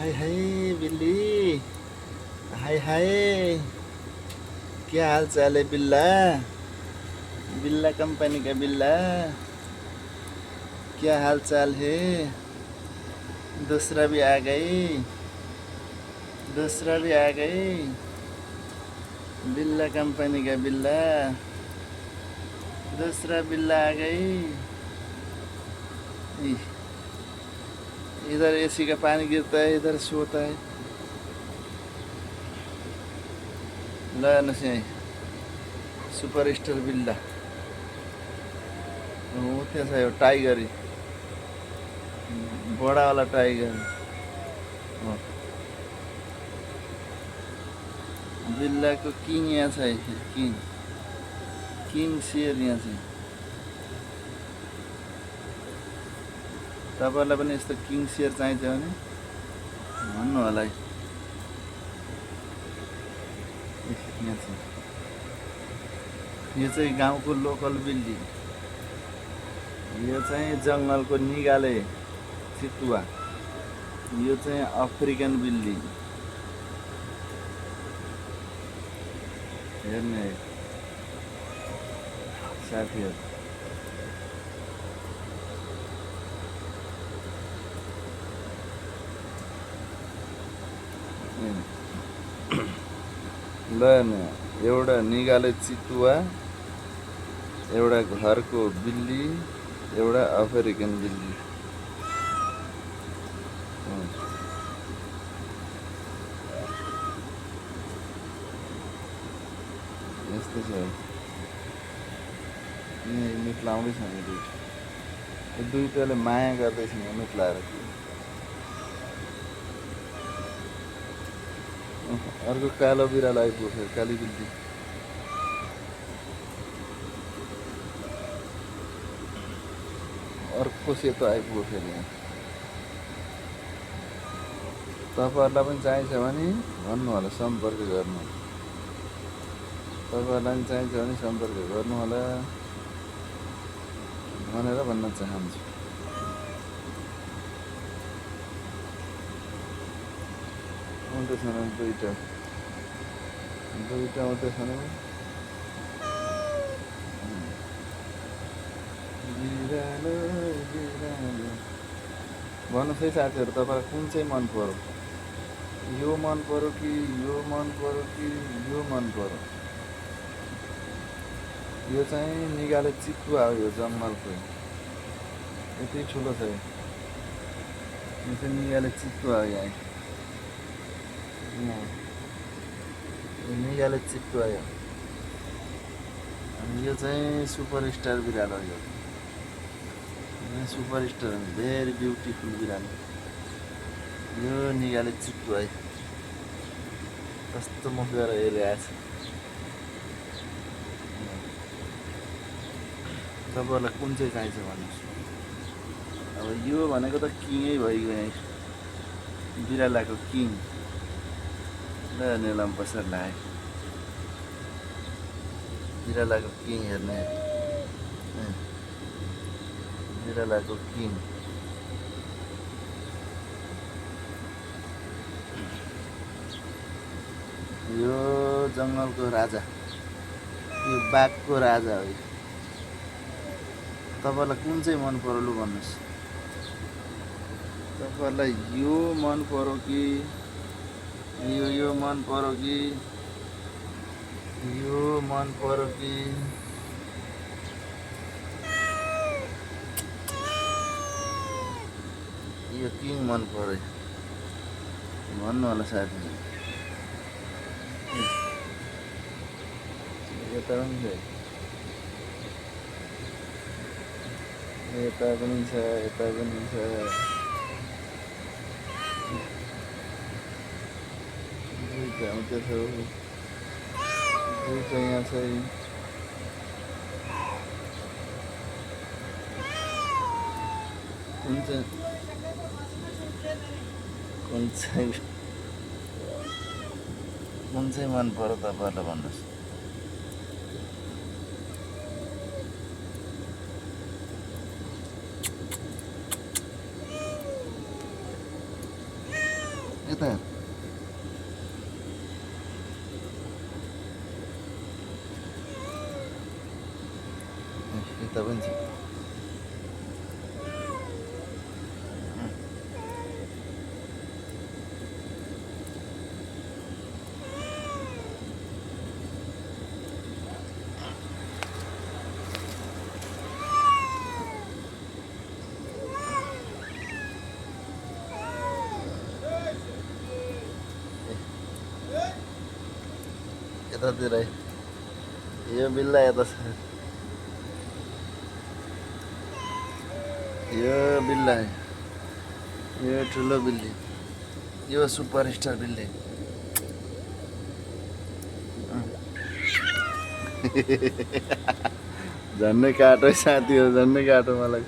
हाय हाय बिल्ली, हाय हाय, क्या हाल चाल है बिल्ला? बिल्ला कंपनी का बिल्ला, क्या हाल चाल है? दूसरा भी आ गई, दूसरा भी आ गई, बिल्ला कंपनी का बिल्ला, दूसरा बिल्ला आ गई। इधर एसी का पानी गिरता है, इधर सोता है। ल नसे सुपर स्टार बिल्ला ऊ त्यहाँ छ एउटा टाइगर, बडावाला टाइगर हो। बिल्लाको किङ यहाँ छ, किङ किङ सेयर यहाँ छ। तपाईँहरूलाई पनि यस्तो किङ सेयर चाहिन्छ भने भन्नु होला है। यहाँ छ, यो चाहिँ गाउँको लोकल बिल्ली, यो चाहिँ जङ्गलको निगाले चितुवा, यो चाहिँ अफ्रिकन बिल्ली। हेर्ने साथीहरू, ल हेर्ने एउटा निगाले चितुवा, एउटा घरको बिल्ली, एउटा अफ्रिकन बिल्ली। यस्तो छ। मिट लाउँदैछ नि दुईटाले माया गर्दैछ नि मिट लाएर। अर्को कालो बिरालो आइपुग्यो, काली बिल्ली। अर्को सेतो आइपुग्यो फेरि यहाँ। तपाईँहरूलाई पनि चाहिन्छ भने भन्नु होला, सम्पर्क गर्नु। तपाईँहरूलाई पनि चाहिन्छ भने सम्पर्क गर्नु होला भनेर भन्न चाहन्छु। आउँदैछन् दुईटा आउँदैछन्। बिरालो बिरालो भन्नुहोस् है साथीहरू, तपाईँलाई कुन चाहिँ मन पर्यो? यो मन पर्यो कि यो मन पर्यो कि यो मन पर्यो? यो चाहिँ निगाले चितुवा हो, यो जङ्गलको यति ठुलो छ। यो चाहिँ निगाले चितुवा हो। यहाँ यो निगाले चितुवा हो। अनि यो चाहिँ सुपर स्टार बिरालो हो। यो सुपर स्टार, भेरी ब्युटिफुल बिरालो। यो निगाले चितुवा है, कस्तो मुख गरेर हेरिरहेको छ। तपाईँहरूलाई कुन चाहिँ चाहिन्छ भन्नुहोस्। अब यो भनेको त किङै भइगयो, यहाँ बिरालाको किङ। ल नेलम पसर लाग्यो, बिरालाको किङ हेर्ने, बिरालाको किङ। यो जङ्गलको राजा, यो बाघको राजा हो। तपाईँलाई कुन चाहिँ मन पर्यो लु भन्नुहोस्। तपाईँलाई यो मन पर्यो कि यो मन पर्यो कि यो मन पर्यो कि? यो किङ मन पर्यो भन्नु होला साथी। यता पनि छ, यता पनि छ, यता पनि छ। दुईटा आउँदैछ, दुईटा यहाँ छ। कुन चाहिँ मन पर्यो तपाईँहरूलाई भन्नुहोस्। यता यता पनि छ यतातिर यो बिल्ला यता छ यो बिल्ला यो ठुलो बिल्ली यो सुपर स्टार बिल्ली झन्नै काटो साथी हो झन्नै काटो मलाई